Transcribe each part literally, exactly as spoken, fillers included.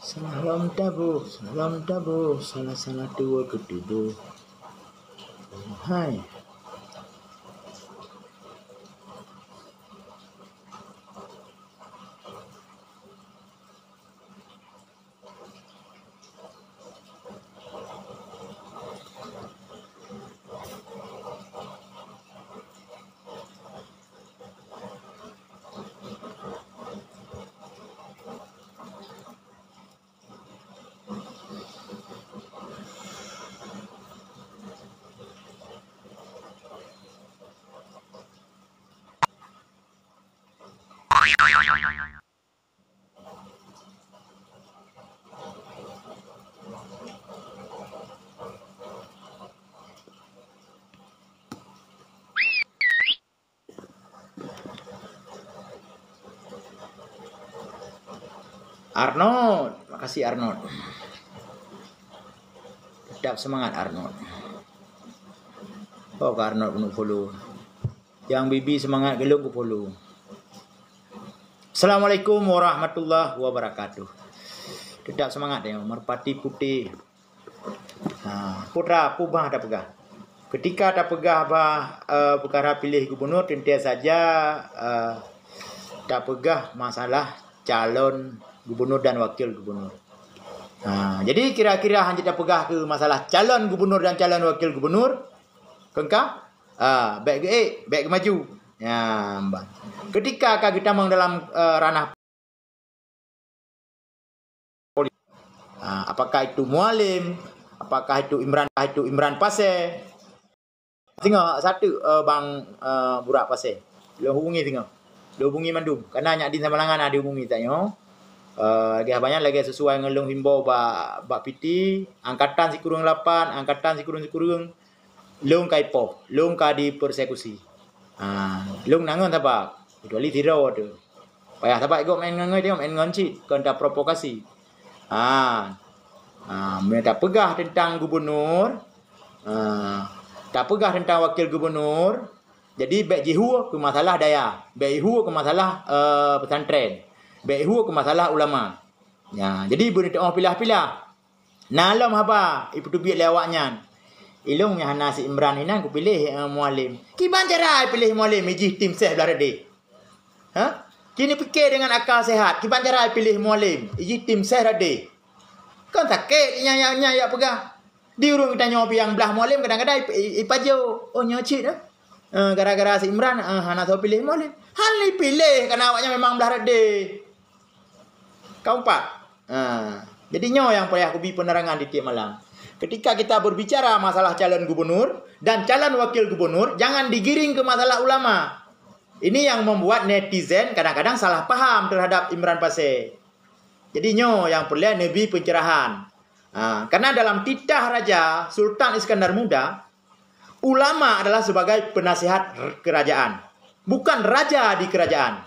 Salah lom taboh, salah lom taboh, salah-salah tuwoe keutuboh. Hai. Arnold, makasih Arnold. Tetap semangat Arnold. Oh, ke Arnold keuneuk follow. Yang Bibi semangat geulong ku follow. Assalamualaikum warahmatullahi wabarakatuh. Tetap semangat ya, merpati putih. Ha, putra, peue bah tapeugah. Ketika tapeugah bah, eh, peukara piléh gubunur, teuntée saja, eh, tapeugah masalah calon gubunur dan wakil gubunur. Ha, jadi kira-kira hana tapeugah keu masalah calon gubunur dan calon wakil gubunur, keungka, ah, bék geuék, bék geumaju. Ya, bah. Ketika ka geutamong dalam, eh, ranah politik, ah, apakah itu Mualem, apakah itu Imran, itu Imran Pasé. Singoh satu, eh, bang, eh, Burak Pasé. Lôn hubungi singoh. Lôn hubungi mandum. Karena nyak di Samalanga na dihubungi tanyoe. Eh, lagée haba nyan lagée sesuai ngon lôn himbau bak, bak piti, angkatan sikureueng lapan, angkatan sikureueng-sikureueng. Lôn ka ipoh, lôn ka dipersekusi. Ha, lôn na ngon sabab, kecuali sidroe tu. Payah sabab igoe maén ngon, ngon, maén ngon cit, kon taprovokasi. Ha. Ha, meunyoe tapeugah teuntang gubunur, ha, tapeugah teuntang wakil gubunur, jadi bék jihue keu masalah dayah, bék jihue keu masalah, eh, pesantren, bék jihue keu masalah ulama. Ya, jadi beuneuteuk pilah-pilah. Na lom haba ipeuteubiet lé awaknyan. Ilôn nyang hana si Imran inan kupiléh, eh, Mualem. Kiban cara ipiléh Mualem ijih tim seh blah radeh? Ha? Kini pike deungon akal sehat, kiban cara ipiléh Mualem ijih tim seh radeh? Kan sakét nyan, nyan, nyan jak peugah. Di ureuëng geutanyoe piang blah Mualem kadang-kadang ip-, i-, ipajoh. Oh, nyoe cit, eh. Eh, gara-gara si Imran, eh, hana soe piléh Mualem. Hana ipiléh, karena awaknyan memang blah radeh. Keempat, ha, jadi nyoe nyang payah kubi penerangan di tiep malam. Ketika kita berbicara masalah calon gubernur dan calon wakil gubernur, jangan digiring ke masalah ulama. Ini yang membuat netizen kadang-kadang salah paham terhadap Imran Pasé. Jadi nyoe nyang peureulée neubi pencerahan. Ha, karena dalam titah raja Sultan Iskandar Muda, ulama adalah sebagai penasihat r-, kerajaan, bukan raja di kerajaan.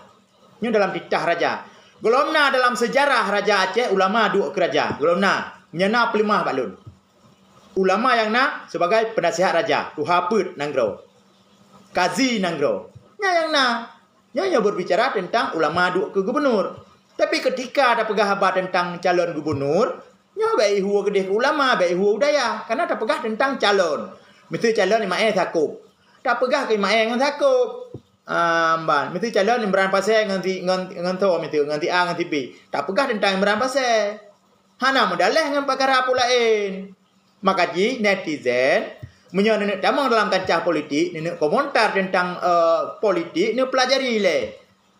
Nyoe dalam titah raja. Gohlom na dalam sejarah Raja Aceh ulama duek keu raja. Gohlom na. Nyan na peuleumah bak lôn. Ulama nyang na sebagai penasihat raja, tuha peuet nanggroe, kazi nanggroe. Nyan nyang na. Nyoe, nyoe berbicara tentang ulama duek keu gubernur. Tapi ketika tapeugah haba tentang calon gubernur, nyoe bék ihue keudeh keu ulama, bék ihue u dayah. Karena tapeugah tentang calon. Miseue calon Imaé Sakop. Tapeugah keu Imaé ngon Sakop. Ah, ban. Miseue calon Imran Pasé ngon si, ngon, ngon soe miseue, ngon si A, ngon si B. Tapeugah tentang Imran Pasé. Hana meudaléh ngon peukara peue laén. Maka jih netizen, meunyoe neuneuk tamong dalam kancah politik, neuneuk komentar teuntang, eh, politik, neupeulajari lé.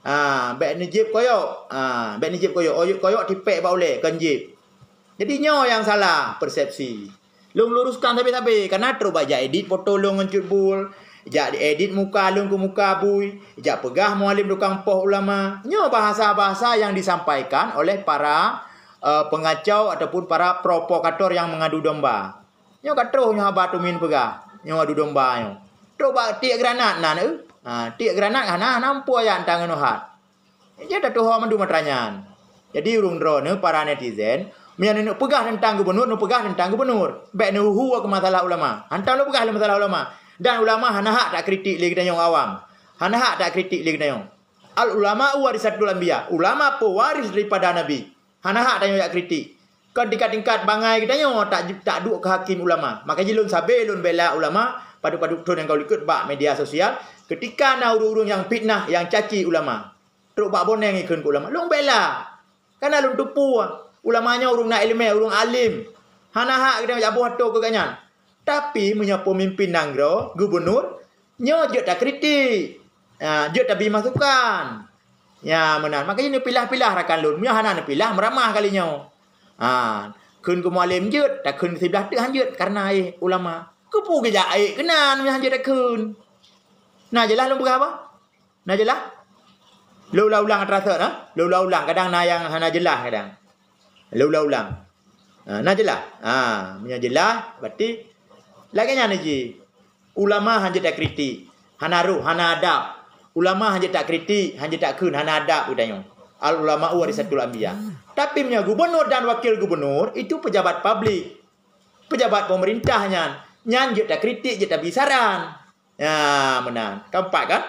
Ha, bék neujieb koyok. Ha, bék neujieb koyok. Oyok koyok tipék bak ulée, kon jieb. Jadi nyoe nyang salah persepsi. Lôn luruskan sabe-sabe, kana trok bak jak edit foto lôn ngon Cut Bul, jak edit muka lôn keu muka bui, jak peugah Mualem tukang poh ulama. Nyoe bahasa-bahasa yang disampaikan oleh para eh, pengacau ataupun para provokator nyang mengadu domba. Nyoe ka troh nyoe haba tumin peugah, nyoe adu domba nyoe. Trok bak tiek granat nan, eh. Ha, tiek granat hana, hana ampoe ayat tang ngon hat. Jadi tatuho mandum atra nyan. Jadi ureuëng droeneuh para netizen, meunyoe neuneuk peugah teuntang gubernur, neupeugah teuntang gubernur. Bék neuhue keu masalah ulama. Hantom neupeugah lé masalah ulama. Dan ulama hana hak takritik lé geutanyoe awam. Hana hak takritik lé geutanyoe. Al ulama warisatul anbiya. Ulama pewaris daripada nabi. Hana hak tanyoe jak kritik. Kon tingkat-tingkat bangai geutanyoe tak, tak duek keu hakém ulama. Maka jih lôn sabe lôn bela ulama, padub-padub thon nyang ka likot bak media sosial. Keutika na ureuëng-ureuëng nyang fitnah, nyang caci ulama, trok bak boneng ikheun keu ulama, lôn bela. Kana lôn tupue, ulama nyoe ureuëng na iéleumé, ureuëng alim. Hana hak geutanyoe jak boh atô keu gobnyan. Tapi meunyoe peumimpin nanggroe, gubunur, nyoe jeuet takritik. Ha, jeuet tabi masukan. Ya, meunan. Maka jih neupilah-pilah rakan lôn. Meunyoe hana neupilah, meuramah kali nyoe. Ha, kheun keu mualem jeuet, takheun keu siblah teuk han jeuet, karena éh ulama. Keupeue geujak ék keunan meunyoe han jeuet takheun? Na jeulaih lôn peugah haba? Na jeulaih? Lôn ulang-ulang atra sot, ha? Lôn ulang-ulang, kadang na nyang hana jeulaih kadang. Lôn ulang-ulang. Ha, na jeulaih? Ha, meunyoe jeulaih, berarti lagée nyan jih. Ulama han jeuet takritik, hana roh, hana adab. Ulama han jeuet takritik, han jeuet takheun, hana adab geutanyoe. Al ulama warisatul anbiya. Tapi meunyoe gubunur dan wakil gubunur, itu pejabat publik. Pejabat pemerintah nyan, nyan jeuet takritik, jeuet tabi saran. Ya, meunan. Keempat kan?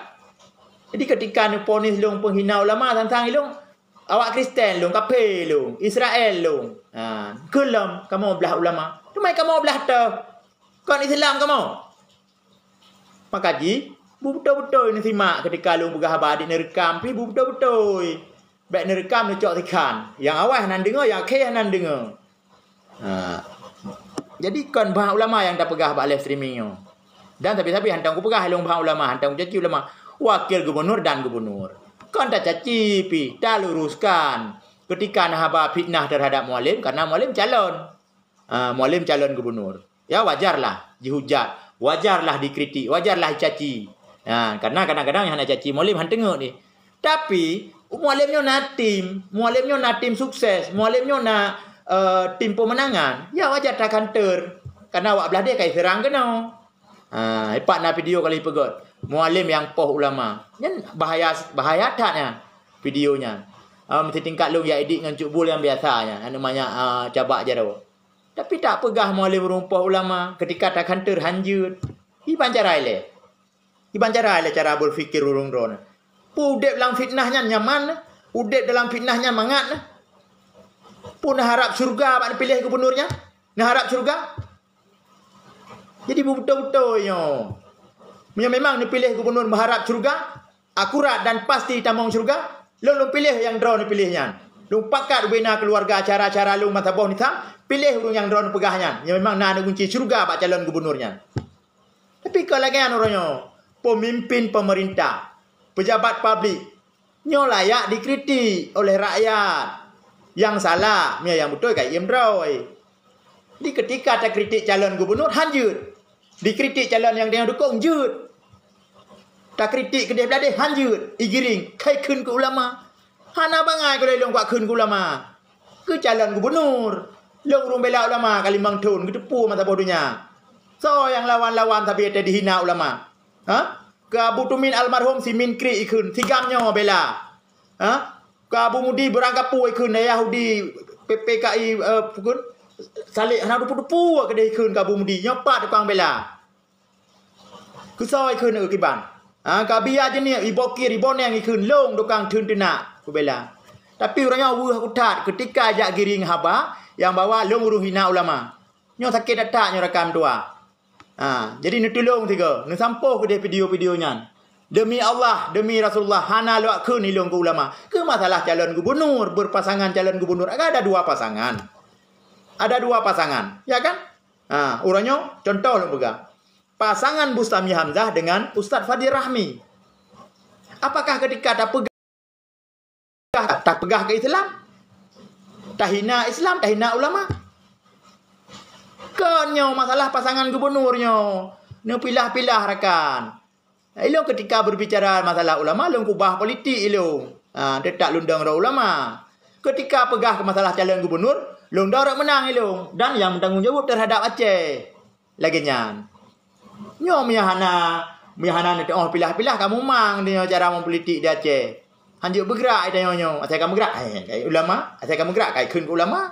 Jadi keutika neuponis lôn peuhina ulama, sang-sang ilôn, awak Kristen lôn, kafé lôn, Israel lôn. Ha, kheun lom kamoe blah ulama. Teuma kamoe blah teuh. Kon Islam kamoe. Maka jih, beubeutôi-beutôi neusimak keutika lôn peugah haba, adik neurekam pih beubeutôi-beutôi. Bék neurekam neucok sikhan. Nyang awai hana neudeungoe, nyang akhé hana neudeungoe. Ha. Jadi kon blah ulama nyang tapeugah bak live streaming nyoe. Dan sabe-sabe hantom kupeugah lôn blah ulama, hantom kucaci ulama. Wakil gubunur dan gubunur. Kon tacaci pih, taluruskan. Keutika na haba fitnah terhadap mualem, karena mualem calon. Ha, mualem calon gubunur. Ya, wajarlah jihujat, wajarlah dikritik, wajarlah dicaci. Ha, karena kadang-kadang nyang hana caci mualem han teungeut deh. Tapi, mualem nyoe na tim, mualem nyoe na tim sukses, mualem nyoe na, eh, tim pemenangan. Ya, wajar takanter. Karena awak blah deh ka iseurang keunoe. Ha, ipat na video kali peugöt. Mualem nyang poh ulama. Nyan bahaya, bahaya that nyan video nyan. Ha, meusitingkat lôn jak idik ngon cukbul nyang biasa nyan. Aneuk manyak, ha, cabak jaroe. Tapi tak peugah mualem ureuëng poh ulama, keutika takanter han jeuet. Iban cara ilée. Iban cara ilée cara berpikir ureuëng droeneuh. Peue udeb lam fitnah nyan nyaman, udeb dalam fitnah nyan mangat. Peue neuharab syeuruga bak neupiléh gubunur nyan? Neuharab syeuruga? Jadi beubeutôi-beutôi nyoe. Meunyoe memang neupiléh gubunur meuharab syeuruga, akurat dan pasti tamong syeuruga, lôn, lôn piléh nyang droe neupiléh nyan. Lôn pakat ubena keuluwarga cara-cara lôn masa boh nisa, piléh ureuëng nyang droe neupeugah nyan. Nyang memang na neugunci syeuruga bak calon gubunur nyan. Tapi keu lagée nyan uroe nyoe, peumimpin peumeurintah, peujabat publik, nyoe layak dikritik oleh rakyat. Nyang salah, meunyoe nyang beutôi ka iem droe. Di keutika takritik calon gubunur, han jeuet. Dikritik calon nyang teungoh dukong, jeuet. Takritik keudeh blah deh, han jeuet. Igiring, kheun keu ulama. Hana bangai keudeh lôn kuat kheun keu ulama. Keu calon gubunur. Lôn ureuëng bela ulama ka limong thon, geuteupeue masa boh donya. Soe nyang lawan-lawan sabe teuh dihina ulama? Ha? Keu Abu Tumin almarhum si Min Kri ikheun, si gam nyoe bela. Ha? Keu Abu Mudi Beurangkapu ikheun, Yahudi P P K I, eh, pukon Salek hana dupu-dupu keudeh ikheun keu Abu Mudi. Nyoe pat tukang bela. Keu soe ikheun keu kiban? Ha, keu Abi Ajeuniek, Ibokir, Iboneng ikheun lôn tukang theun teunak kubela. Tapi uroe nyoe weueh kuthat keutika jak giring haba nyang bahwa lôn ureuëng hina ulama. Nyoe sakét that-that nyoe rakan dua. Ha, jadi neutulông sigoe, neusampôh keudeh video-video nyan. Demi Allah, demi Rasulullah, hana lôn kheun ilông keu ulama. Keu masalah calon gubunur, berpasangan calon gubunur, kan ada dua pasangan. Ada dua pasangan, ya kan? Ha, uroe nyoe, contoh lôn peugah. Pasangan Bustami Hamzah dengan Ustaz Fadil Rahmi. Apakah ketika tapeugah, tapeugah keu Islam, tahina Islam, tahina ulama? Kon nyoe masalah pasangan gubunur nyoe, neupilah-pilah rakan. Ilông ketika berbicara masalah ulama, lôn kubah politik ilông. Ha, teutap lôn dong droe ulama. Ketika peugah keu masalah calon gubunur, lôn dong droe meunang ilông dan nyang bertanggung jawab terhadap Aceh. Lagée nyan. Nyoe meuhana, meuhana neuteuoh pilah-pilah ka mumang deungon cara meupolitik di Aceh. Hanjeuet beugrak ita nyoe nyoe, asai ka meugrak, eh, kai ulama, asai ka meugrak kai kheun keu ulama.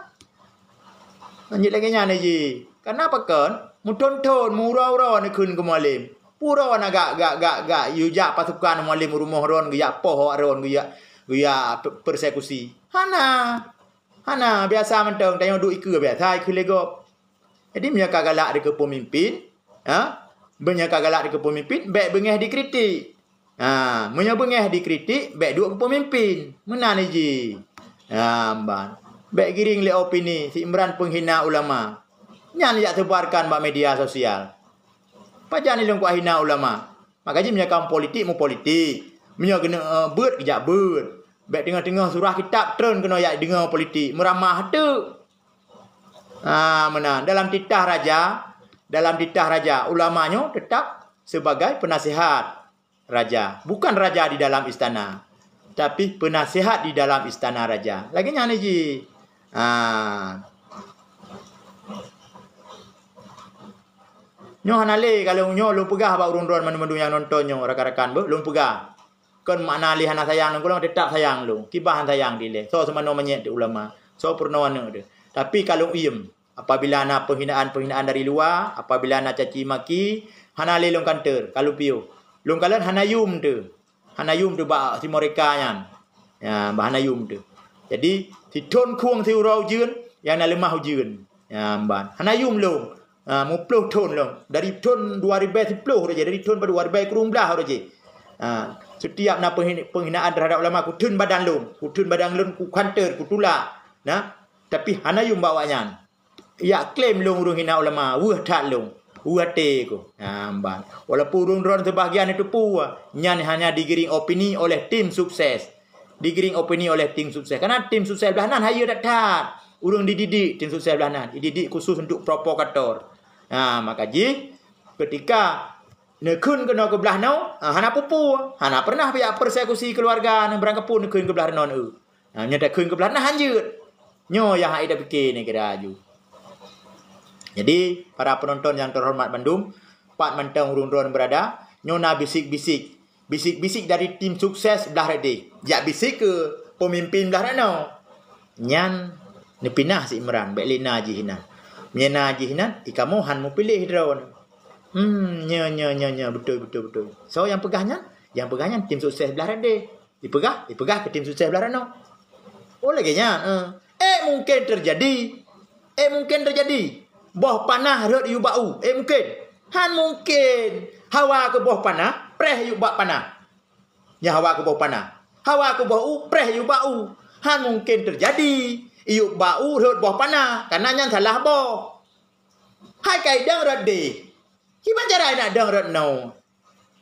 Hanjeuet lagée nyan ji. Karena pakon? Meuthon-thon, meuuroe-uroe neukheun keu mualem. Pue uroe na gak, gak, gak, gak, yue jak pasukan mualem u rumoh droen, geujak poh awak droen, geujak, geujak pe-, persekusi. Hana. Hana, biasa mantong, tanyoe duek ikeue biasa, ikeue lé gob. Jadi, meunyoe ka galak dikeue peumimpin, ha? Meunyoe ka galak dikeue peumimpin, bék beungéh dikritik. Ha, meunyoe beungéh dikritik, bék duek keu peumimpin. Meunan jih. Ha, ban. Bék giring lé opini si Imran penghina ulama. Nyan jak sebarkan bak media sosial. Pajan ilôn kuat hina ulama? Maka jih meunyoe ka politik, mupolitik. Meunyoe keuneuk, eh, beuet, geujak beuet. Bék teungoh-teungoh surah kitab treun keunoe jak deungoe politik. Meuramah teuk. Ah, meunan. Dalam titah raja, dalam titah raja, ulama nyoe tetap sebagai penasihat raja. Bukan raja di dalam istana, tapi penasihat di dalam istana raja. Lagée nyan jih. Ah. Nyoe hana lé, kalau nyoe lôn peugah bak ureuëng droen mandum-mandum nyang nonton nyoe, rakan-rakan, beuh, lôn peugah. Kon makna lé hana sayang lôn, keu lôn tetap sayang lôn. Kiban sayang dilée. Soe seumanoe manyét di ulama. Soe peurunoe aneuëk deuh. Tapi ka lôn iem, apabila na penghinaan-penghinaan dari luwa, apabila na caci maki, hana lé lôn kanter, ka lôn piôh. Lôn kalon hana yum teuh. Hana yum teuh bak si mereka nyan. Ya, bak hana yum teuh. Jadi, sithon khueng siuroe ujeuen, nyang na leumah ujeuen. Ya, ban. Hana yum lôn. Ha, muploh thon lom. Dari thon dua ribèe siploh uroe jih, dari thon dua ribèe kureueng blaih uroe jih. Ha, setiap na penghi-, penghinaan terhadap ulama, kutheun badan lôn, kutheun badan lôn, kukanter, kutulak. Nah, tapi hana yum bak awaknyan. Yak klaim lôn ureuëng hina ulama, weueh that lôn, weueh até ku. Ha, ban. Walaupun ureuëng droen sebahagian itu peue, nyan hanya digiring opini oleh tim sukses. Digiring opini oleh tim sukses. Karena tim sukses blah nan hayeue that-that. Ureuëng dididik tim sukses blah nan. Dididik khusus untuk provokator. Ha, maka jih, ketika neukheun keunoe keu blah noe, ha, hana peue-peue. Hana pernah pihak persekusi keluarga neuh, beurangkapeue neukheun keu blah noe, eu. Ha, nyoe takheun keu blah nan hanjeuet. Nyoe nyang hana tapike ni kira aju. Jadi, para penonton yang terhormat bandum, pat mantong ureuëng droen berada, nyoe na bisik-bisik. Bisik-bisik dari tim sukses blah rot deh. Jak bisik keu pemimpin blah rot noe. Nyan neupinah si Imran, bék lé na jih inan. Meunyoe na jih inan, i kamoe han mupiléh droe. Hmm, nyo, nyo, nyo, nyo, beutôi, beutôi, beutôi. Soe nyang peugah nyan? Nyang peugah nyan tim sukses blah rot deh. Ipeugah, ipeugah keu tim sukses blah rot noe. Oh, lagée nyan, eh. Eh, mungkin terjadi. Eh, mungkin terjadi. Boh panah rhot yue bak u. Eh, mungkin. Han mungkin. Hawa keu boh panah, preh yue bak panah. Nyan hawa keu boh panah. Hawa keu boh u, preh yue bak u. Han mungkin terjadi. Yue bak u rhot boh panah, karena nyan salah boh. Hai kai dong rot deh. Kiban cara nak dong rot noe?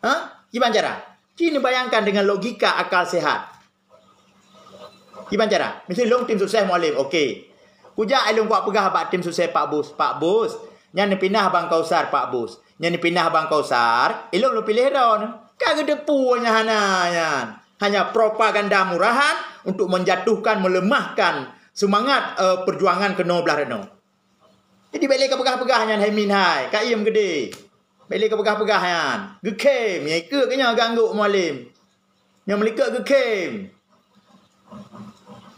Ha? Kiban cara? Ci neubayangkan dengan logika akal sehat. Kiban cara? Miseu lôn tim sukses Mualem, oke. Kujak ilôn kupeugah bak tim sukses Pak Bus, "Pak Bus, nyan neupinah Bang Kausar, Pak Bus. Nyan neupinah Bang Kausar, ilôn lôn piléh droe." Ka geuteupeue nyang hana nyan. Hanya propaganda murahan untuk menjatuhkan, melemahkan semangat, eh, perjuangan keunoe blah rot noe. Jadi, bék lé kapeugah-peugah nyan hai min hai, ka iem keudeh. Bék lé kapeugah-peugah nyan. Geukhem, nyang ikeue keu nyoe ganggu Mualem. Nyoe meulikot geukhem.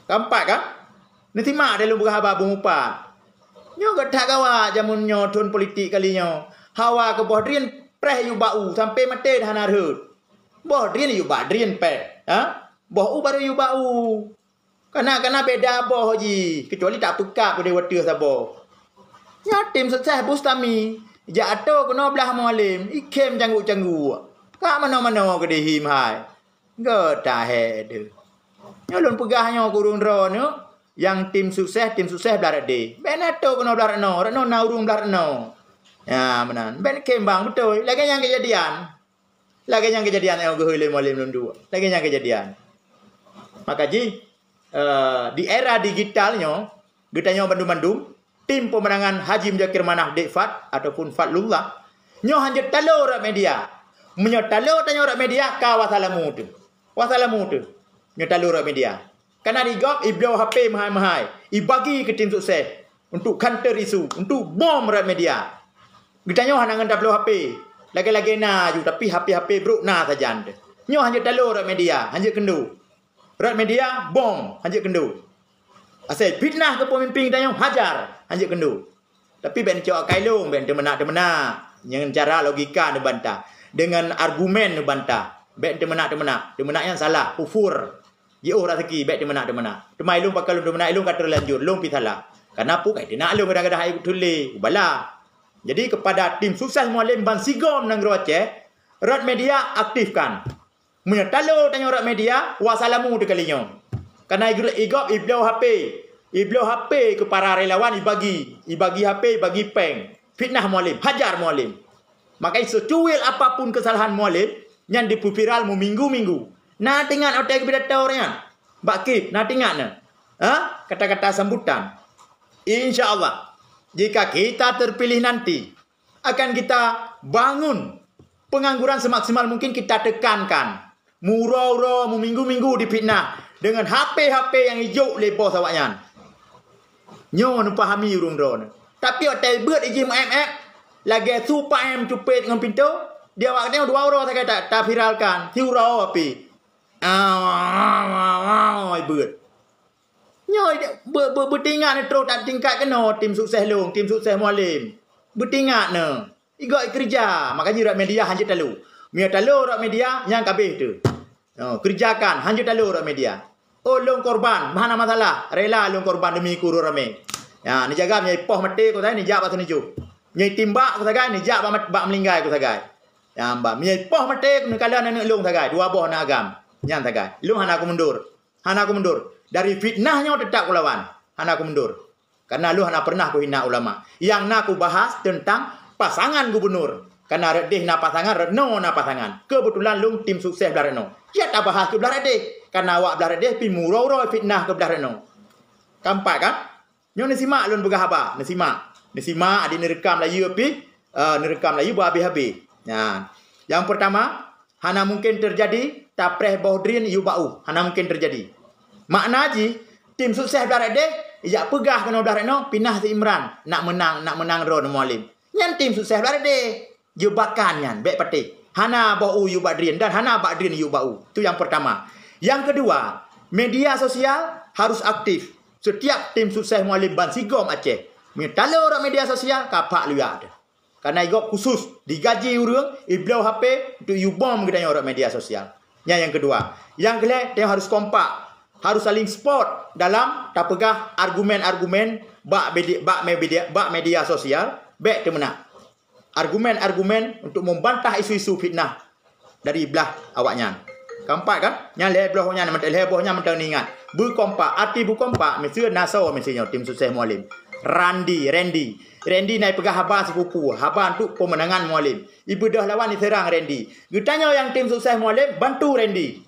Keempat kan? Neusimak deh lôn peugah haba beuh mupat. Nyoe gét that gawat jameun nyoe thon politik kali nyoe. Hawa keu boh drien preh yue bak u sampai maté dah hana rhot. Boh drien yue bak drien péh. Ha? Boh u baru yue bak u. Kana-kana beda boh jih, kecuali tak peukab udeh wateuh saboh. Nyan tim sukses Bustami, jak atô keunoe blah Mualem, ikhem cangguk-cangguk. Ka manoe-manoe keudeh him hai. Gét that hé deuh. Nyoe lôn peugah nyoe keu ureuëng droeneuh, nyang tim sukses, tim sukses blah rot deh. Bék na atô keunoe blah rot noe, rot noe na ureuëng blah rot noe. Ya, meunan. Bék khem bang beutôi. Lagée nyang keujadian. Lagée nyang keujadian nyang geuhôi lé Mualem lôn duek. Lagée nyang keujadian. Maka jih, eh, di era digital nyoe, geutanyoe bandum-bandum, tim pemenangan Haji Muzakir Manaf Dek Fad ataupun Fadlullah, nyoe hanjeuet talo rot media. Meunyoe talo tanyoe rot media, ka wasalamu teuh. Wasalamu teuh. Nyoe talo rot media. Kana di gob ibloe H P meuhai-meuhai, ibagi keu tim sukses untuk counter isu, untuk bom rot media. Geutanyoe hana ngon tabloe H P. Lagée-lagée na aju, tapi H P-H P brok na sajan teuh. Nyoe hanjeuet talo rot media, hanjeuet keundo. Rot media, bom, hanjeuet keundo. Asai fitnah keu peumimpin geutanyoe, hajar, hanjeuet keundo. Tapi bék neucok akai lôn, bék teumeunak-teumeunak. Ngon cara logika neubantah. Dengan argumen neubantah. Bék teumeunak-teumeunak. Teumeunak nyan salah, kufur. Jiôh raseuki, bèk teumeunak-teumeunak. Teuma ilôn pakon lôn teumeunak, ilôn ka teulanjur, lôn pih salah. Kareuna peue ka iteunak lôn gadah-gadah ayeueb tuléh, ubala. Jadi, keupada tim sukses Mualem bansigom nanggroe Aceh, rot media aktifkan. Meunyoe talo tanyoe rot media, wassalamu teuh kali nyoe. Kareuna igob ibloe H P, ibloe H P keu para relawan ibagi, ibagi H P, ibagi péng. Fitnah Mualem, hajar Mualem. Maka seucuil apapun keusalahan Mualem, nyan dipeuviral meuminggu-minggu. Na teuingat watèe geupidato nyan? Bak kip, na teuingat na? Ha? Kata-kata sambutan. Insya Allah, jika kita terpilih nanti, akan kita bangun pengangguran semaksimal mungkin, kita tekankan. Meuuroe-uroe, meuminggu-minggu difitnah deungon H P-H P nyang ijok lé bos awaknyan. Nyoe neupahami ureueng droeneuh. Tapi watèe beuet ijih meu-éb-éb, lagèe su paém cupet ngon pintoe, di awak nyoe dua uroe sagai ta-, taviralkan, siuroe pih. Beuet. Nyoe beu-, beu-, beutingat neuh troh that tingkat keunoe tim sukses lôn, tim sukses Mualem. Beutingat neuh. Igob ikeureuja, makajih rot media hanjeuet talo. Meunyoe talo rot media, nyan ka abéh teuh. Oh, keureujakan, hanjeuet talo rot media. Oh, lôn korban, hana masalah, rela lôn korban deumi keu ureueng ramé. Ya, neujaga meunyoe ipoh maté ku sagai, neujak bak seuneujôh. Meunyoe itimbak ku sagai, neujak bak mat-, bak meulinggai ku sagai. Ya, bah, meunyoe ipoh maté ku neukalon aneuk lôn sagai, dua boh aneuk agam. Nyan sagai. Lôn hana kumundur. Hana kumundur. Dari fitnah nyoe teutap kulawan. Hana kumundur. Kareuna lôn hana peureunah kuhina ulama. Nyang na kubahas teuntang pasangan gubunur. Kareuna rot deh na pasangan, rot noe na pasangan. Keubeutulan lôn tim sukses Blah Retno. Jeuet tabahas keu Blah Retno. Kareuna awak Blah Retno pih meuuroe-uroe fitnah keu Blah Retno. Ka empat kan? Nyoe neusimak lôn peugah haba. Neusimak. Neusimak, adak neureukam layeue pih, eh, neureukam layeue beuhabéh-habéh. Nah, nyang peurtama, hana mungken teujadi tapreh boh drien yub bak u. Hana mungken teujadi. Makna jih, tim sukses Blah Retno, jak peugah keunoe Blah Retno, pinah si Imran, nak meunang, nak meunang droeneuh Mualem. Nyan tim sukses Blah Retno. Jebakan nyan, bèk patéh. Hana boh u yub bak drien dan hana bak drien yub bak u. Itu nyang peurtama. Nyang keudua, media sosial harus aktif. Setiap tim sukses Mualem bansigom Aceh. Meunyoe talo rot media sosial, ka phak luyak teuh. Kareuna igob khusus, digaji ureueng, ibloe H P untuk iyue bom geutanyoe rot media sosial. Nyan nyang keudua. Nyang keulhèe, tanyoe harus kompak, harus saling support dalam tapeugah argumen-argumen bak medi-, bak media, bak media sosial, bèk teumeunak. Argumen-argumen untuk membantah isu-isu fitnah dari blah awaknyan. Keempat kan? Nyang lhèe boh nyan, lhèe boh nyan mantong ingat. Beukompak, arti beukompak, miseue na soe miseue nyoe tim sukses Mualem. Randi, Randy. Randy na ipeugah haba sipupu, haba untuk pemenangan Mualem. Ibeudôh lawan iseurang Randy. Geutanyoe nyang tim sukses Mualem, bantu Randy.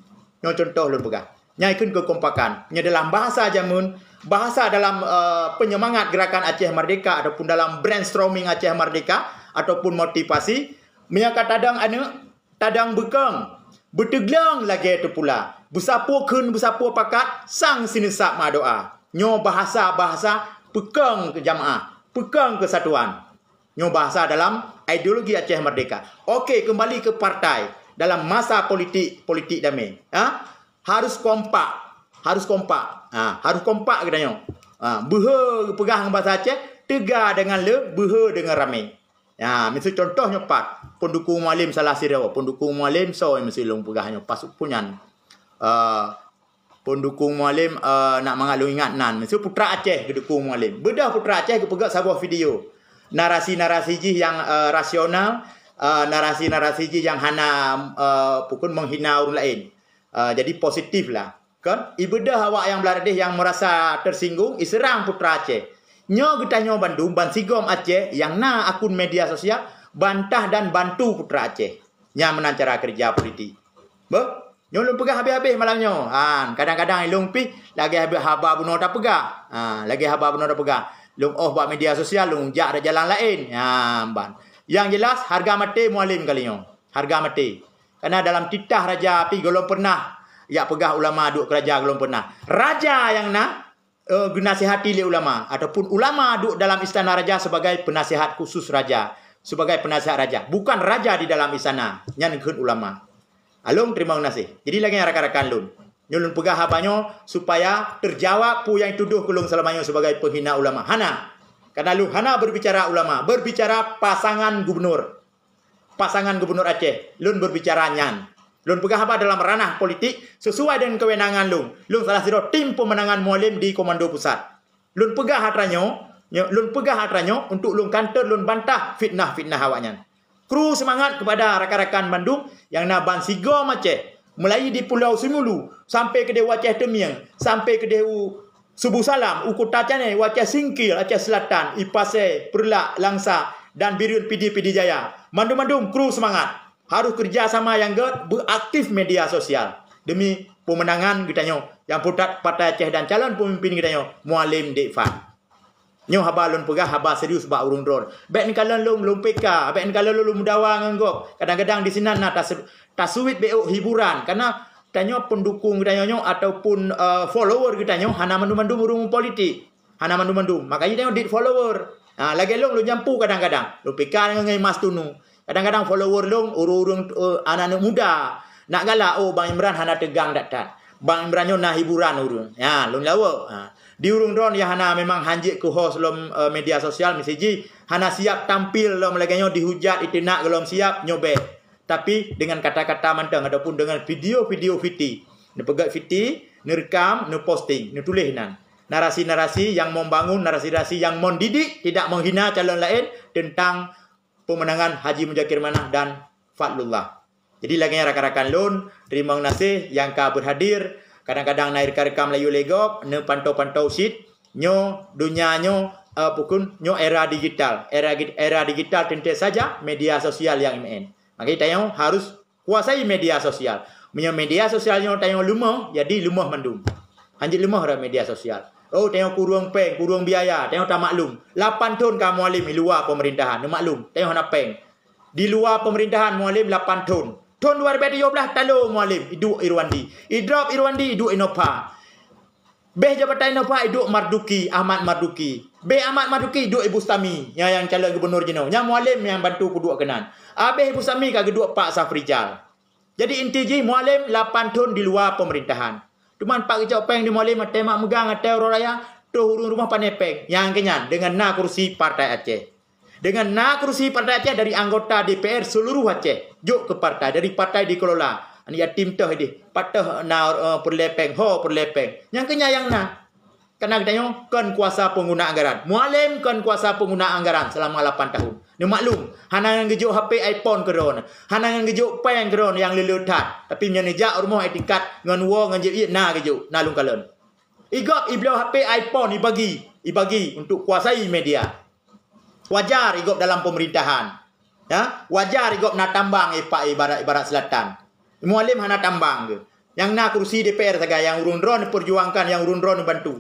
Nyoe contoh lôn peugah. Nyan ikheun keukompakan. Nyoe dalam bahasa jameun, bahasa dalam, eh, penyemangat gerakan Aceh Merdeka ataupun dalam brainstorming Aceh Merdeka ataupun motivasi, meunyoe ka tadong aneuk, tadong beukeung, beuteugleueng lagèe teupula, beusapeue kheun beusapeue pakat, sang sineusab meudoa. Nyoe bahasa-bahasa peukong keu jamaah, peukong keusatuan. Nyoe bahasa dalam ideologi Aceh Merdeka. Oke, kembali ke partai. Dalam masa politik, politik damai, ha? Harus kompak. Harus kompak. Ha, harus kompak geutanyoe. Ha, beuhe geupeugah ngon bahasa Aceh, teuga deungon le, beuhe deungon ramé. Ha, miseue contoh nyoe pat, peundukung Mualem salah sidroe, peundukung Mualem soe miseue lôn peugah nyoe, pas peue nyan. Eh, peundukung Mualem, eh, nak mangat lôn ingat nan. Miseue Putra Aceh geudukung Mualem. Beudôh Putra Aceh geupeugah saboh video. Narasi-narasi jih nyang, eh, rasional, eh, narasi-narasi jih nyang hana, eh, pukon menghina ureueng laén. Eh, jadi positif lah. Kan? Ibeudôh awak nyang blah deh nyang merasa tersinggung, iseurang Putra Aceh. Nyoe geutanyoe bandum bansigom Aceh nyang na akun media sosial, bantah dan bantu Putra Aceh. Nyan meunan cara keureuja politik. Beuh, nyoe lôn peugah habéh-habéh malam nyoe. Han, kadang-kadang ilôn pih lagèe haba bunoe tapeugah. Ha, lagèe haba bunoe tapeugah. Lôn ôh bak media sosial, lôn jak rot jalan laén. Ha, ban. Nyang jelas, hareuga maté Mualem kali nyoe. Hareuga maté. Kareuna dalam titah raja pih gohlom peureunah jak peugah ulama duek keu raja, gohlom peureunah. Raja nyang na, eh, geunasihati lé ulama, ataupun ulama duek dalam istana raja sebagai penasihat khusus raja, sebagai penasihat raja, bukan raja di dalam istana, nyan kheun ulama. Along terima geunaséh. Jadi lagèe nyan rakan-rakan lôn, nyoe lôn peugah haba nyoe supaya terjawab peue nyang tudoh keu lôn seulama nyoe sebagai penghina ulama. Hana. Kareuna lôn hana berbicara ulama, berbicara pasangan gubernur. Pasangan gubernur Aceh, lôn berbicara nyan. Lôn peugah haba dalam ranah politik sesuai dengan kewenangan lôn. Lôn salah sidroe tim pemenangan Mualem di Komando Pusat. Lôn peugah atra nyoe, nyo-, lôn peugah atra nyoe untuk lôn kantor, lôn bantah fitnah-fitnah awaknyan. Kru seumangat kepada rakan-rakan bandum nyang na bansigom Aceh, mulai di Pulau Seumulu sampai keudeh u Aceh Teumieng, sampai keudeh u Subu Salam, u Kuta Canai, u Aceh Singkil, Aceh Selatan, i Pasé, Peureulak, Langsa, dan Bireuen, Pidie, Pidie Jaya. Mandum-mandum kru seumangat. Harôh keureuja sama nyang gèt, beuaktif media sosial demi peumeunangan geutanyoe nyang peutot Partai Aceh dan calon peumimpin geutanyoe, Mualem Dek Fad. Nyoe haba lôn peugah haba serius bak ureuëng droe. Bèk neukalon lôn, lôn P K, bèk neukalon lôn, lôn meudawa ngon gob. Kadang-kadang di sinan na tas-, tasuet bèk hiburan, karena tanyoe pendukung geutanyoe nyoe ataupun, eh, follower geutanyoe hana mandum-mandum ureuëng politik. Hana mandum-mandum. Makajih tanyoe dit follower. Ha, lagèe lôn, lôn jampu kadang-kadang. Lôn P K ngon Mas Tunu. Kadang-kadang follower lôn ureuëng-ureuëng, eh, aneuk-aneuk muda. Nak galak, oh, Bang Imran hana teugang that-that. Bang Imran nyoe na hiburan ureuëng. Ya, lôn lawok. Ha. Di ureuëng droe nyang hana memang hanjeuet keu host lom, eh, media sosial, misi jih hana siap tampil lom lagèe nyoe, dihujat, iteunak gohlom siap, nyoe bèk. Tapi dengan kata-kata mantong ataupun dengan video-video fiti. Neupeugèt fiti, neurekam, neuposting, neutuléh nan. Narasi-narasi nyang membangun, narasi-narasi nyang mendidik, tidak menghina calon lain tentang pemenangan Haji Muzakir Manaf dan Fadlullah. Jadi lagèe nyan rakan-rakan lôn, teurimong gaséh nyang ka beuhadir, kadang-kadang na rekan-rekan Melayu lé gob, neupantau-pantau cit, nyoe donya nyoe, eh, pukon nyoe era digital, era gi-, era digital teuntèe saja media sosial nyang meu'en. Maka tanyoe harus kuasai media sosial. Meunyoe media sosial nyoe tanyoe leumoh, jadi leumoh mandum. Hanjeuet leumoh lam media sosial. Oh, tanyoe kureueng péng, kureueng biaya, tanyoe tamaklum. Lapan thon ka Mualem di luwa pemerintahan, neumaklum. Tanyoe hana péng. Di luwa pemerintahan Mualem lapan thon. Thon dua ribèe tujoh blah talo Mualem iduek Irwandi. Idrop Irwandi iduek Innova. Bèh jabatan Innova iduek Marduki, Ahmad Marduki. Bèh Ahmad Marduki iduek Bustami, nyang, nyang calon gubernur jinoe. Nyang Mualem nyang bantu kuduek keunan. Abéh Bustami ka geuduek Pak Safrijal. Jadi inti jih Mualem lapan thon di luwa pemerintahan. Teuma pat geucok péng di Mualem, até mak meugang, até uroe raya, troh ureuëng rumoh pané péng. Nyang keunyan deungon na kursi Partai Aceh. Deungon na kursi Partai Aceh dari anggota D P R seluruh Aceh, jok keu partai, dari partai dikelola. Aneuk yatim toh ideh, pat toh na, eh, peureulèe péng, ho peureulèe péng. Nyang keunyan nyang na. Karena geutanyoe kon kuasa pengguna anggaran. Mualem kon kuasa pengguna anggaran selama lapan tahun. Neumaklum, hana ngon geujok H P iPhone keu droeneuh, hana ngon geujok péng keu droeneuh nyang le-le that. Tapi meunyoe neujak u rumoh i tingkat ngon woe ngon jép ié na geujok, na lôn kalon. Igob ibloe H P iPhone ibagi, ibagi untuk kuasai media. Wajar igob dalam pemerintahan. Ya, wajar igob na tambang i pa-, i barat, i barat selatan. Mualem hana tambang ke? Nyang na kursi D P R sagai nyang ureuëng droe neuperjuangkan, nyang ureuëng droe neubantu.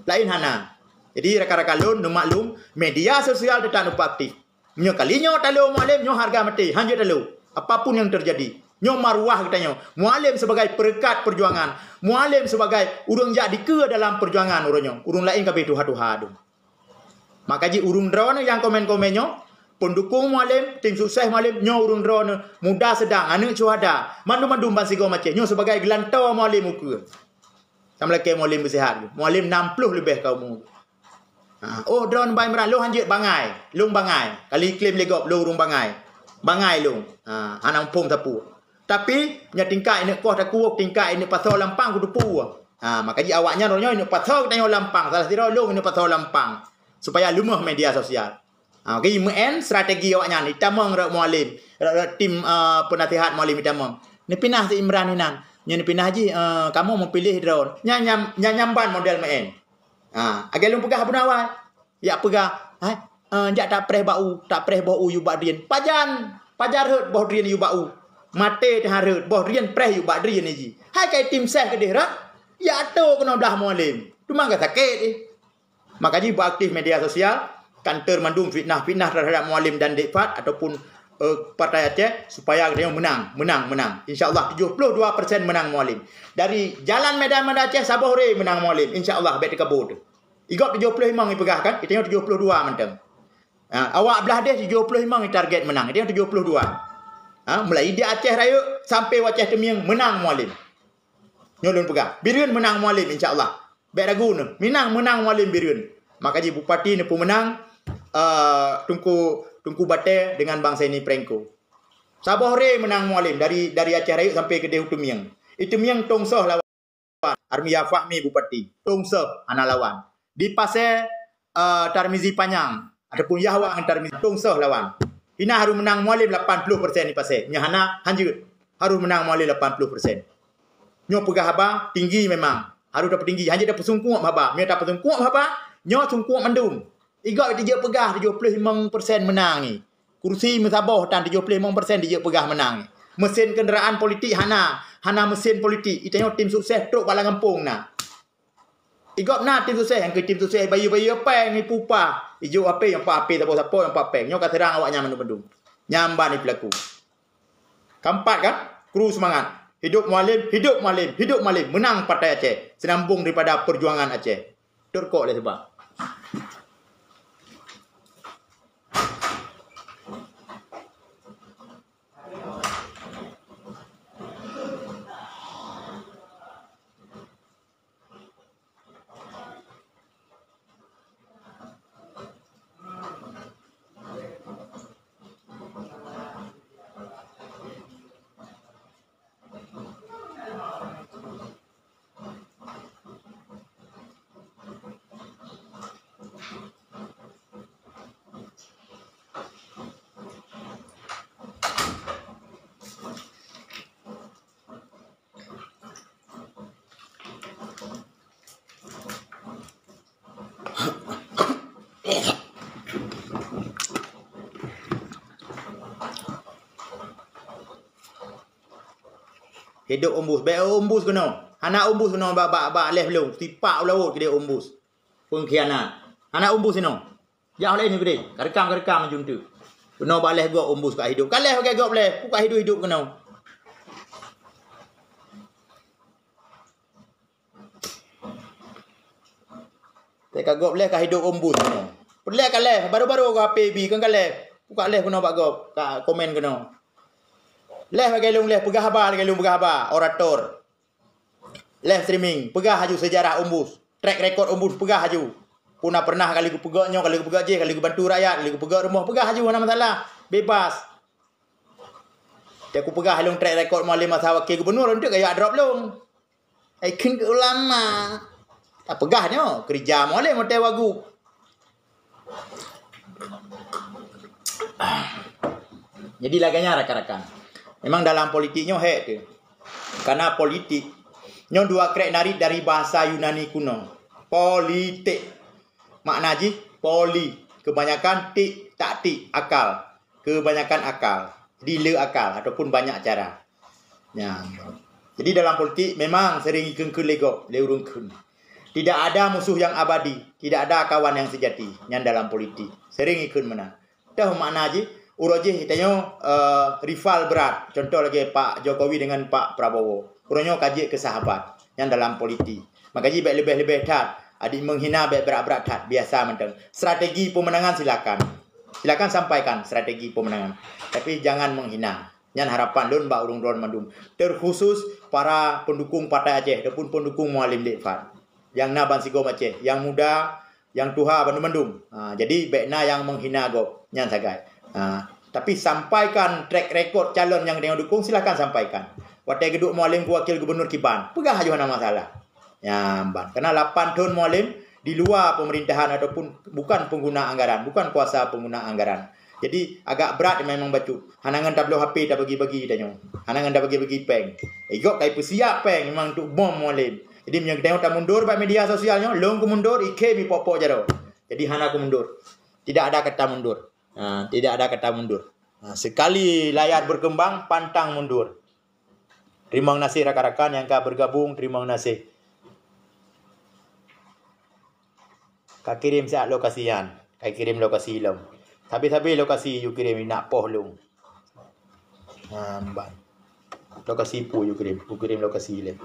Laén hana. Jadi rakan-rakan lôn neumaklum, media sosial teutap neupeuktif. Nyoe kali nyoe talo Mualem nyoe harga maté, hanjeuet talo. Apapun yang terjadi, nyoe maruah geutanyoe. Mualem sebagai perekat perjuangan, Mualem sebagai ureuëng jak dikeue dalam perjuangan uroe nyoe. Ureuëng laén ka abéh tuha-tuha dum. Maka jih ureuëng droeneuh nyang komen-komen nyoe, pendukung Mualem, tim sukses Mualem, nyoe ureuëng droeneuh, muda sedang, aneuk syuhada, mandum-mandum bansigom Aceh, nyoe sebagai geulantoe Mualem ukeue. Sama lakèe Mualem beusihat, Mualem nam ploh leubeh ka umu. Ha, oh, droeneuh Bang Imran, lôn hanjeuet bangai, lôn bangai, ka lheueh iklém lé gob lôn ureuëng bangai. Bangai lôn, ha, hana muphom sapeue. Tapi, nyan tingkat ineuk poh taku, tingkat ineuk pasoe lampang kuteupeu. Ha, maka jih awaknyan uroe nyoe ineuk pasoe geutanyoe lampang, salah sidroe lôn ineuk pasoe lampang. Supaya leumoh media sosial. Ha, maka jih meu'en strategi awaknyan, itamong rot Mualem, rot, rot tim, eh, penasihat Mualem itamong. Neupinah si Imran inan. Nyoe neupinah jih, eh, kamoe meupiléh droeneuh. Nyan, nyan, nyan nyamban model meu'en. Ha, lagèe lôn peugah bunoe awai. Jak peugah, hai, eh, jak tapreh bak u, tapreh boh u yue bak drien. Pajan, pajan rhot boh drien yue bak u. Maté teuh rhot, boh drien preh yue bak drien jih. Hai kai tim seh keudeh rhot, jak atô keunoe blah Mualem. Teuma ka sakét jih. Maka jih beuaktif media sosial, kantor mandum fitnah-fitnah terhadap Mualem dan Dek Fad ataupun, eh, Partai Aceh supaya geutanyoe menang, menang, menang. Insya Allah tujuh puluh dua persen menang Mualem. Dari jalan Medan Banda Aceh saboh re menang Mualem. Insya Allah bèk teukaboe teuh. Igob tujoh ploh limong ipeugah kan, geutanyoe tujoh ploh dua mantong. Ha, awak blah deh tujoh ploh limong itarget menang, geutanyoe tujoh ploh dua. Ha, mulai di Aceh Rayeuk sampai u Aceh Teumieng menang Mualem. Nyoe lôn peugah, Bireuen menang Mualem insya Allah. Bèk ragu neuh, menang, menang Mualem Bireuen. Maka jih bupati neupeumeunang, eh, Teungku, Teungku Batèe dengan Bang Saini Prengko. Saboh re meunang Mualem dari, dari Aceh Rayeuk sampai keudeh u Teumieng. I Teumieng tong soh lawan Armia Fahmi Bupati. Tong soh hana lawan. Di Pasè, eh, Tarmizi Panyang ataupun Yahwa ngon Tarmizi tong soh lawan. Hina harôh meunang Mualem lapan ploh persen di Pasè. Nyoe hana, hanjeuet. Harôh meunang Mualem lapan ploh persen. Nyoe peugah haba tinggi memang. Harôh tapeutinggi. Hanjeuet tapeusungkuek haba. Meunyoe tapeusungkuek haba, nyoe sungkuek mandum. I gob tijeuet peugah tujoh ploh limong persen meunang nyoe. Kursi meusaboh tan tujoh ploh limong persen tijeuet peugah meunang nyoe. Mesin kendaraan politik hana, hana mesin politik. I tanyoe tim sukses trok bak lam gampông na. I gob na tim sukses, nyang keu tim sukses bayeue-bayeue péng, ipeupah. Ijok api, nyang pak api sapo-sapo, nyang pak péng. Nyoe ka seurang awaknyan mandum-mandum. Nyan ban ipeulaku. Keempat kan? Kru semangat. Hidup Mualem, hidup Mualem, hidup Mualem. Menang Partai Aceh. Senambung daripada perjuangan Aceh. Turkok lé sebab. Hidup umbus. Bèk umbus keunoe. Hana umbus keunoe bak, bak, bak lhèe lôn. Sipak u laôt keudéh umbus. Pengkhianat. Hana umbus inoe. Jak lé nyoe keudéh. Ka rekam, ka rekam maju enteuk. Keunoe bak lhèe gob umbus ka hidup. Ka lhèe bak gob lhèe. Ku ka hidup-hidup keunoe. Teuka gob lhèe ka hidup umbus keunoe. Peulhèe ka lhèe, baru-baru ka P B kan ka lhèe. Ku ka lhèe keunoe bak gob, ka komen keunoe. Lhèe lagèe lôn lhèe peugah haba, lagèe lôn peugah haba, orator. Lhèe streaming, peugah aju sejarah umbus. Track record umbus peugah aju. Puna pernah kali geupeugah nyoe, kali geupeugah jih, kali geubantu rakyat, kali geupeugah rumoh, peugah aju hana masalah. Bebas. Teuka ku peugah lôn track record Mualem masa wakil gubernur, enteuk ka jak drop lôn. Ai kheun keu ulama. Tapeugah nyoe, keurija Mualem watèe wagub. Jadi lagèe nyan rakan-rakan. Memang dalam politik nyoe hék teuh. Karena politik nyoe dua krek narit dari bahasa Yunani kuno. Politik. Makna jih poli, kebanyakan tik, taktik, akal. Kebanyakan akal. Jadi le akal ataupun banyak cara. Nyan. Jadi dalam politik memang sering ikheun-kheun lé gob, lé ureueng kheun. Tidak ada musuh yang abadi, tidak ada kawan yang sejati. Nyan dalam politik. Sering ikheun meunan. Toh makna jih, uroe jih tanyoe, eh, rival berat. Contoh lagèe Pak Jokowi dengan Pak Prabowo. Uroe nyoe ka jeuet keu sahabat. Nyan dalam politik. Maka jih bèk leubeh-leubeh that. Adak menghina bèk brat-brat that. Biasa mantong. Strategi pemenangan silakan. Silakan sampaikan strategi pemenangan. Tapi jangan menghina. Nyan harapan lôn bak ureueng droe mandum. Terkhusus para pendukung Partai Aceh ataupun pendukung Mualem Dek Fad. Nyang na bansigom Aceh. Nyang muda, nyang tuha bandum-bandum. Ha, jadi bèk na nyang menghina gob. Nyan sagai. Ha, tapi sampaikan track record calon nyang tanyoe dukung, silakan sampaikan. Watèe geuduek Mualem keu wakil gubernur kiban, peugah aju hana masalah. Nyan ban. Karena lapan thon Mualem di luar pemerintahan ataupun bukan pengguna anggaran, bukan kuasa pengguna anggaran. Jadi agak brat memang bacut. Hana ngon tabloe H P tabagi-bagi tanyoe. Hana ngon tabagi-bagi péng. I gob ka ipeusiap péng memang untuk bom Mualem. Jadi meunyoe tanyoe tamundur bak media sosial nyoe, lôn kumundur, i khém i pok-pok jaroe. Jadi hana kumundur. Tidak ada kata mundur. Ha, tidak ada kata mundur. Ha, sekali layar berkembang, pantang mundur. Teurimong gaséh rakan-rakan nyang ka bergabung, teurimong gaséh. Ka kirém siat lokasi nyan. Ka kirém lokasi lom. Sabe-sabe lokasi yue kirém, nak poh lôn. Ha, ban. Lokasi peue yue kirém? Yue kirém lokasi lé.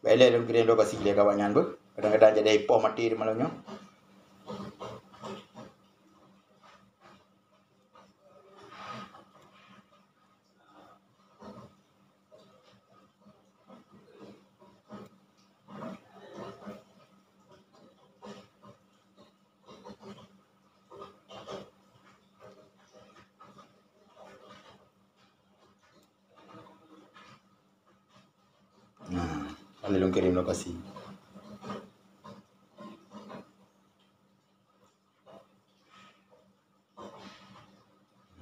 Ilée lôn kirém lokasi lé keu awaknyan beuh. Kadang-kadang jadi poh maté di malam nyoe. Nah, ka lheueh lôn kirém lokasi.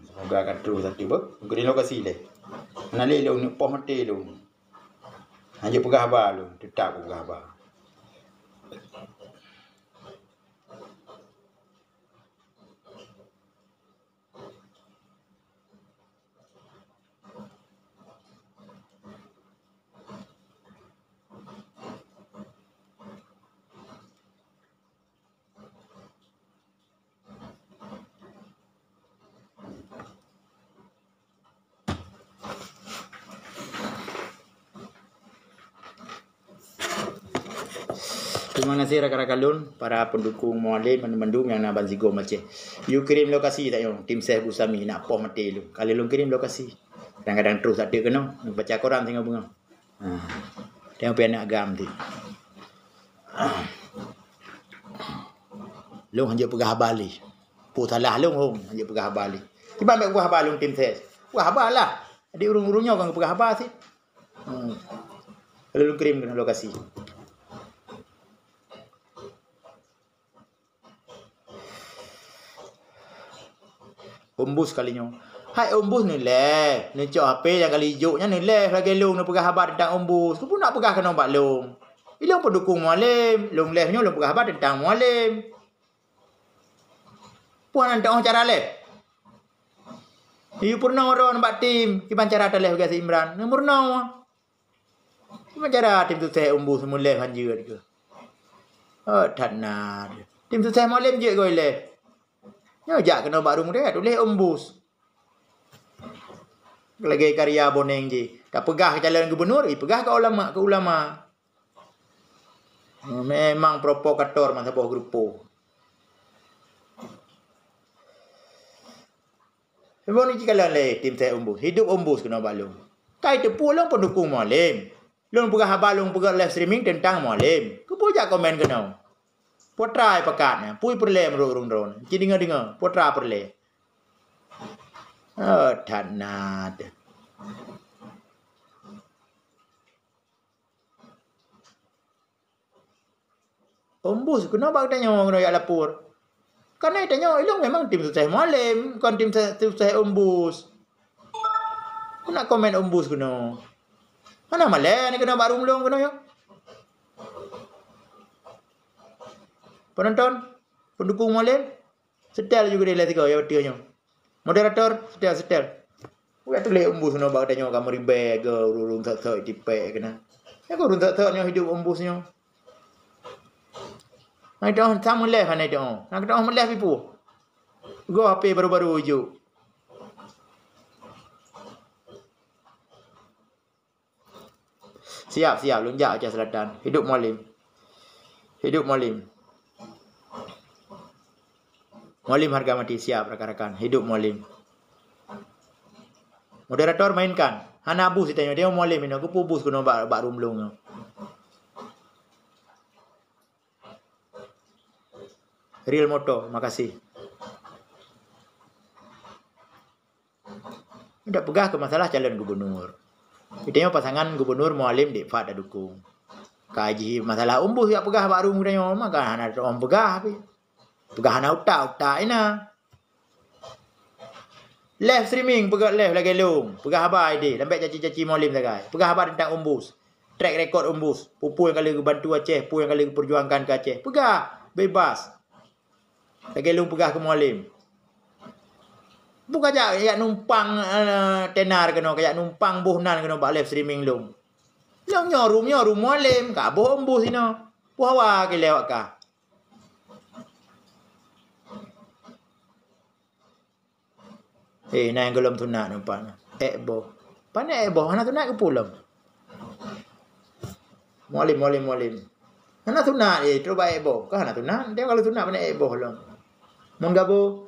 Semoga ka troh satu beuh. Lôn kirém lokasi lé. Hana lé lôn, poh maté lôn. Hanjeuet peugah haba lôn, teutap peugah haba. Terima kasih rakan-rakan lôn, para pendukung Mualem mandum-mandum nyang na bansigom Aceh. Yue kirém lokasi tanyoe, tim ses Busami, nak poh maté lôn. Ka lheueh lôn kirém lokasi. Kadang-kadang troh sateuk keunoe, baca koran singoh beungoh. Ha. Tengok pian nak gam tu. Lôn hanjeuet peugah haba lé. Peue salah lôn hom hanjeuet peugah haba lé. Kiban bèk peugah haba lôn tim ses. Peugah haba lah. Jadi ureueng-ureueng nyoe kan peugah haba sit. Hmm. Lalu lôn kirém keunoe lokasi. Umbus kali nyoe. Hai Umbus neulèe, neucok H P nyang kali jok nyan neulèe lagèe lôn neupeugah haba teuntang Umbus. Keupeue nak peugah keunoe bak lôn? Ilôn peudukung Mualem, lôn lèe nyoe lôn peugah haba teuntang Mualem. Peue hana teu'oh cara lèe? Yue peurunoe droe bak tim, kiban cara talèe bak si Imran. Neumeurunoe. Kiban cara tim sukses Umbus meulèe han jeuet keuh. Oh, that na. Tim sukses Mualem jeuet goe lé. Nyoe jak keunoe bak rumoh teuka tuléh Umbus. Lagèe karya boneng jih. Tapeugah keu calon gubunur, ipeugah keu ulama, keu ulama. Memang provokator masa boh geureupoh. Lôn ni jikalon lé tim sukses Umbus. Hidup Umbus keunoe bak lôn. Kai teupeu lôn peudukung Mualem. Lôn peugah haba lôn peugah live streaming teuntang Mualem. Keupeue jak komen keunoe? Peue trai pakat nyan? Peue peureulèe meunurot ureueng droe? Ci deungö-deungö, peue trai peureulèe? Oh, that na teuh. Umbus keunoe bak tanyoe keunoe jak lapor. Karena tanyoe ilôn memang tim sukses Mualem, kon tim se-, sukses Umbus. Keuneuk komen Umbus keunoe. Hana malèe ni keunoe bak rumoh lôn keunoe nyoe. Penonton, pendukung Mualem, setel juga di latigo ya betul nyoe. Moderator, setel, setel. Wah tuléh Umbus nyoe bak tanyoe ka meuribèe keu ureueng sot-sot tipèk keunan. Ya keu ureueng sot-sot nyoe hidup Umbus nyoe. Nah, itu sama leh hana itu. Nah, kita mau leh pipu. Go H P baru-baru ujuk. Siap, siap. Lôn jak Aceh Selatan. Hidup Mualem. Hidup Mualem. Mualem harga mati. Siap, rakan-rakan. Hidup Mualem. Moderator mainkan. Hana bus tanyoe. Dia Mualem inoe. Keupeue bus keunoe bak, bak rumoh lôn nyoe. Real Motor, makasih. Dak peugah keu masalah calon gubunur. Geutanyoe pasangan gubunur Mualem Dek Fad dukung. Ka jih masalah Umbus jak peugah bak rumoh tanyoe, maka hana teu'oh peugah pih. Peugah hana utak, utak ina. Live streaming, peugah live lagèe lôn. Peugah haba idéh, lambek caci-caci Mualem sagai. Peugah haba teuntang Umbus. Track record Umbus. Peue-peue nyang ka lheueh geubantu Aceh, peue nyang ka lheueh geupeurjuangkan keu Aceh. Peugah, bebas. Lagèe lôn peugah keu Mualem. Bukan jak, jak numpang, eh, tenar keunoe, jak numpang boh nan keunoe bak live streaming lôn. Lôn nyoe rumoh, nyoe rumoh Mualem, ka boh Umbus inoe. Peue hawa keu lewat kah. Eh, na nyang gohlom sunat nampak na. Ék boh. Pane ék boh, hana sunat keupeue lom. Mualim, mualim, mualim. Hana sunat, eh, terus baik boh. Kan hana sunat, dia kalau sunat banyak eh boh lom. Mun gabo.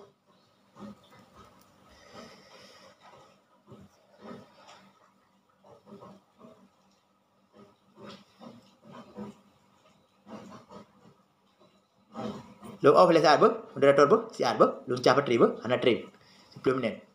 Lom off lé saat beuh, moderator beuh, siat beuh, lôn cah batri beuh, hana trip. Sepuluh minit.